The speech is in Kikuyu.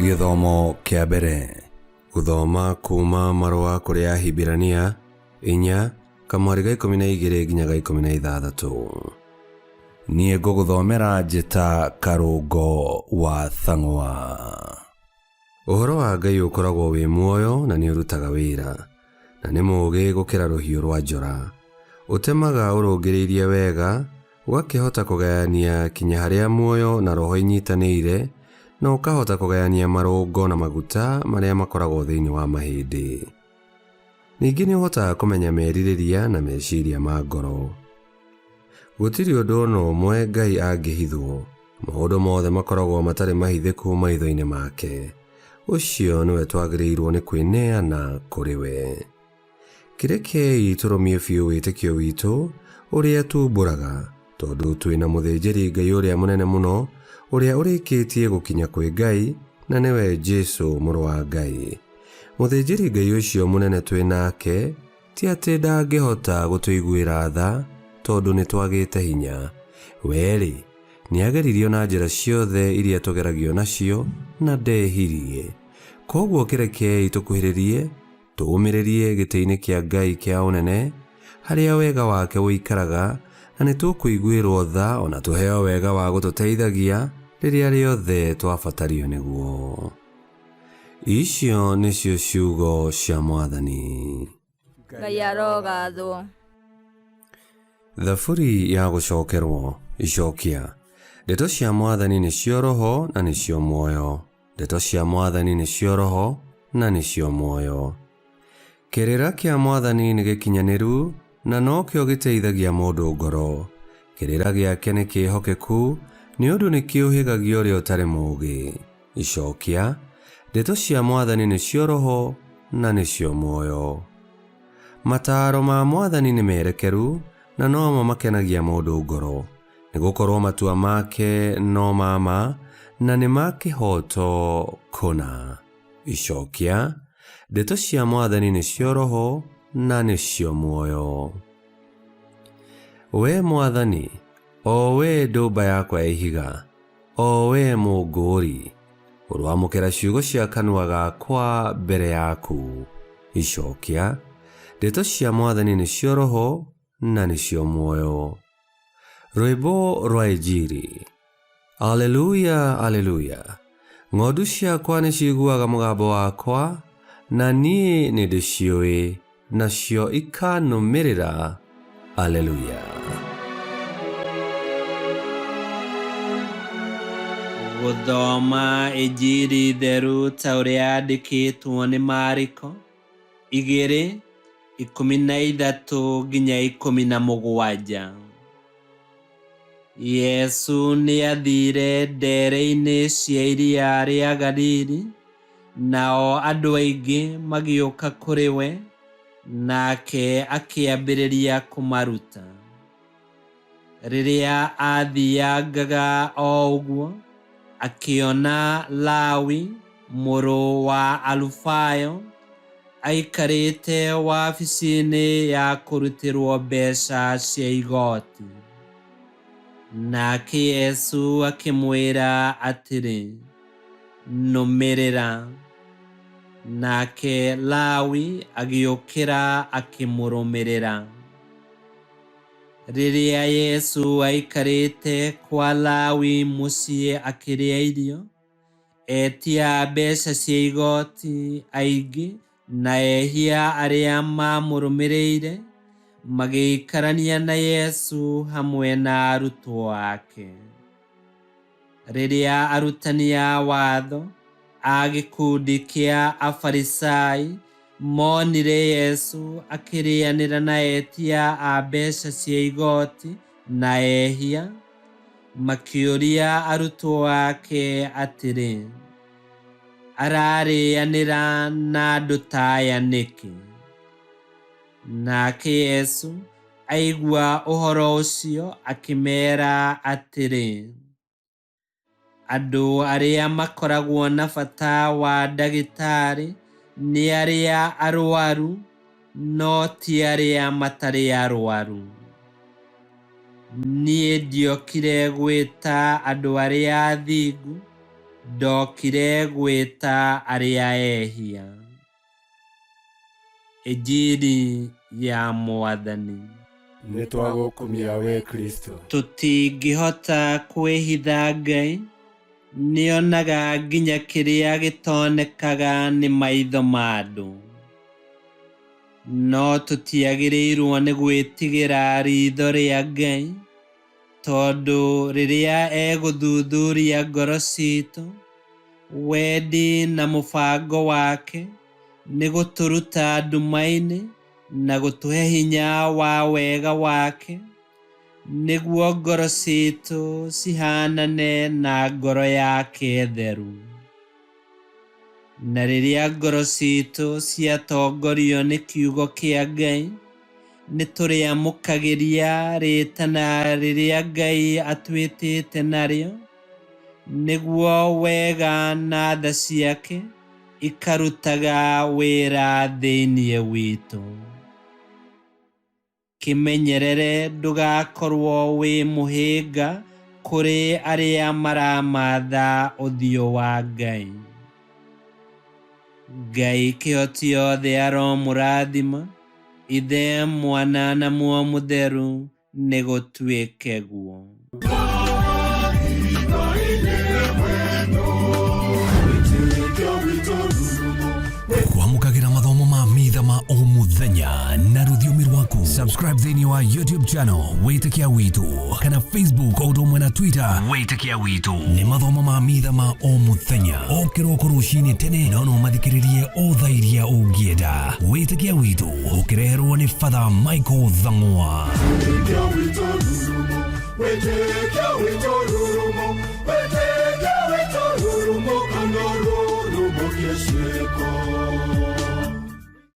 Gĩthomo kĩa mbere gũthoma kuma marũa kũrĩ Ahibirania inya kamwari ga 12 nginya ga 16. Niĩ ngũgũthomera njĩta Karũngo wa Thang'wa. Ũhoro wa Ngai ũkoragwo wĩ muoyo na nĩ ũrutaga wĩra, na nĩ mũũgĩ gũkĩra rũhiũ rwa njora. Ũtemaga ũrũngĩrĩirie wega, ũgakĩhota kũgayania kinya harĩa muoyo na roho inyitanĩire, na ũkahota kũgayania marũngo na maguta marĩa makoragwo thĩinĩ wa mahĩndĩ. Ningĩ nĩ ũhotaga kũmenya merirĩria na meciria ma ngoro. Gũtirĩ ũndũ o na ũmwe Ngai angĩhithwo, maũndũ mothe makoragwo matarĩ mahithĩku maitho-inĩ make. Ũcio nĩwe twagĩrĩirwo nĩ kwĩneana kũrĩ we. Kĩrekei tũrũmie biũ wĩtĩkio witũ ũrĩa tumbũraga, tondũ twĩ na mũthĩnjĩri Ngai ũrĩa mũnene mũno, ũrĩa ũrĩkĩtie gũkinya kwĩ Ngai, na nĩwe Jesu mũrũ wa Ngai. Mũthĩnjĩri Ngai ũcio mũnene twĩ nake, ti atĩ ndangĩhota gũtũiguĩra tha tondũ nĩ twagĩte hinya. We-rĩ, nĩ ageririo na njĩra ciothe iria tũgeragio nacio na ndehirie. Kwoguo kĩrekei tũkuhĩrĩrie tũũmĩrĩrie gĩtĩ-inĩ kĩa Ngai kĩa ũnene, harĩa wega wake ũikaraga, na nĩ tũkũiguĩrwo tha o na tũheo wega wa gũtũteithagia rĩrĩa rĩothe twabatario nĩguo. Icio nĩcio ciugo cia Mwathani. Ngai arogathwo. Thaburi ya gũcokerwo icokia. Ndeto cia Mwathani nĩcio roho na nĩcio muoyo. Ndeto cia Mwathani nĩcio roho na nĩcio muoyo. Kĩrĩra kĩa Mwathani nĩ gĩkinyanĩru na nokĩo gĩteithagia mũndũ ngoro. Kĩrĩra gĩake nĩ kĩhokeku nĩ ũndũ nĩ kĩũhĩgagia ũrĩa ũtarĩ mũũgĩ. Icokia, ndeto cia Mwathani nĩcio roho na nĩcio muoyo. Mataaro ma Mwathani nĩ merekeru na nomo makenagia mũndũ ngoro, nĩ gũkorwo matua make no ma ma na nĩ ma kĩhooto kũna. Icokia, ndeto cia Mwathani nĩcio roho na nĩcio muoyo. Wee Mwathani, o wee ndũmba yakwa ya ihiga, o wee Mũngũũri, ũroamũkĩra ciugo cia kanua gakwa mbere yaku. Icokia, ndeto cia Mwathani nĩcio roho na nĩcio muoyo. Rwĩmbo rwa Injiri. Aleluya, aleluya. Ng'ondu ciakwa nĩ ciiguaga mũgambo wakwa, na niĩ nĩ ndĩciũĩ, nacio ikanũmĩrĩra. Aleluya. Gũthoma Injiri theru ta ũrĩa yandĩkĩtwo nĩ Mariko 2:13 nginya 17. Yesu nĩathiire ndeere-inĩ cia iria rĩa Galili, nao andũ aingĩ magĩũka kũrĩ we, nake akĩambĩrĩria kũmaruta. Rĩrĩa aathiangaga o ũguo, akĩona Lawi mũrũ wa Alufayo aikarĩte wabici-inĩ ya kũrutĩrwo mbeca cia igooti. Nake Yesu akĩmwĩra atĩrĩ, Nũmĩrĩra. Nake Lawi agĩũkĩra akĩmũrũmĩrĩra. Rĩrĩa Yesu aikarĩte kwa Lawi mũciĩ akĩrĩa irio, etia mbeca cia igooti aingĩ na ehia arĩa maamũrũmĩrĩire magĩikarania na Yesu hamwe na arutwo ake. Rĩrĩa arutani a watho a gĩkundi kĩa Afarisai monire Yesu akĩrĩanĩra na etia a mbeca cia igooti na ehia, makĩũria arutwo ake atĩrĩ, Ararĩanĩra na andũ ta aya nĩkĩ? Nake Yesu aigua ũhoro ũcio akĩmeera atĩrĩ, Andũ arĩa makoragwo na bata wa ndagĩtarĩ nĩ arĩa arwaru, no ti arĩa matarĩ arwaru. Niĩ ndiokire gwĩta andũ arĩa athingu, Ndokire gwĩta arĩa ehia. Injiri ya Mwathani. Nĩ twagũkumia we Kristo. Tũtingĩhota kwĩhitha Ngai, nĩonaga nginya kĩrĩa gĩtonekaga nĩ maitho ma andũ. No tũtiagĩrĩirwo nĩ gwĩtigĩra riitho rĩa Ngai, tondũ rĩrĩa egũthuthuria ngoro ciitũ, wendi na mũbango wake nĩ gũtũruta nduma-inĩ na gũtũhe hinya wa wega wake, nĩguo ngoro ciitũ cihanane na ngoro yake theru. Na rĩrĩa ngoro ciitũ ciatongorio nĩ kiugo kĩa Ngai, nĩ tũrĩamũkagĩria rĩtana rĩrĩa Ngai atwĩtĩte narĩo, nĩguo wega na tha ciake ikarutaga wĩra thĩinĩ witũ. Kĩmenyerere ndũgakorwo wĩ mũhĩnga kũrĩ arĩa maramatha ũthiũ wa Ngai. Ngai kĩhoti yothe aromũrathima, Ithe, Mwana na Muoyo Mũtheru, nĩ gũtuĩke guo. Kwamũkagĩra mathomo ma mitha ma o mũthenya na rũthiomi rwaku. Subscribe thĩinĩ wa YouTube channel Wĩtĩkia Witũ kana Facebook o ũndũ ũmwe na Twitter Wĩtĩkia Witũ. Nĩ mathomo ma mitha ma o mũthenya o kĩroko rũcinĩ tene, no no mathikĩrĩrie o thaa iria ũngĩenda. Wĩtĩkia Witũ ũkĩreherwo nĩ Father Michael Thang'wa. Wĩtĩkia witũ rurumo, wĩtĩkia witũ rurumo, wĩtĩkia witũ rurumo, kana rurumo kĩciĩko.